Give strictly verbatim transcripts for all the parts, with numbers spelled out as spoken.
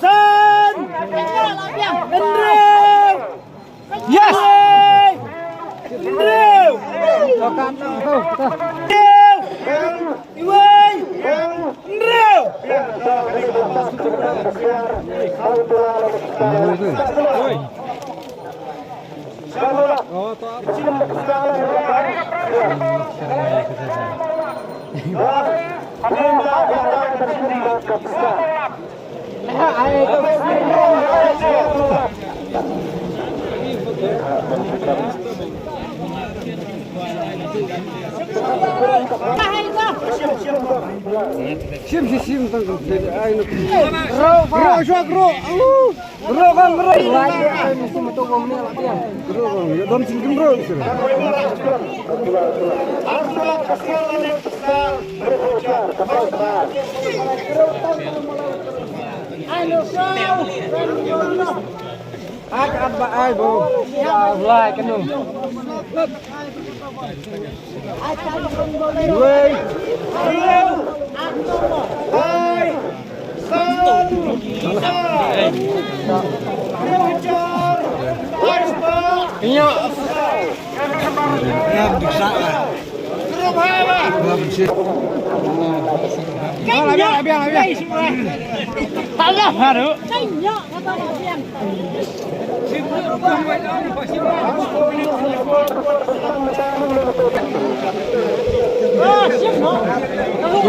San! Hynriew! Yes! Hynriew! Hynriew! Iwei! Hynriew! Shim, shim, shim, tang, ai, no. Ro, ro, shwa, ro. Ro, ro, ro. Ro, ro, ya, don, shim, shim, ro. Ai, no, shwa. Ak, ak, ba, ai, bo. Ya, lai, kanu.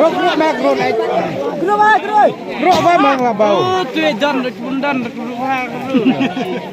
Ruk, ruk, mek, ruk, eh. Ruk, eh, ruk. Ruk, eh, mek, ruk, bau. Oh, tu, eh, dan, ruk, dan, ruk, ruk, ruk.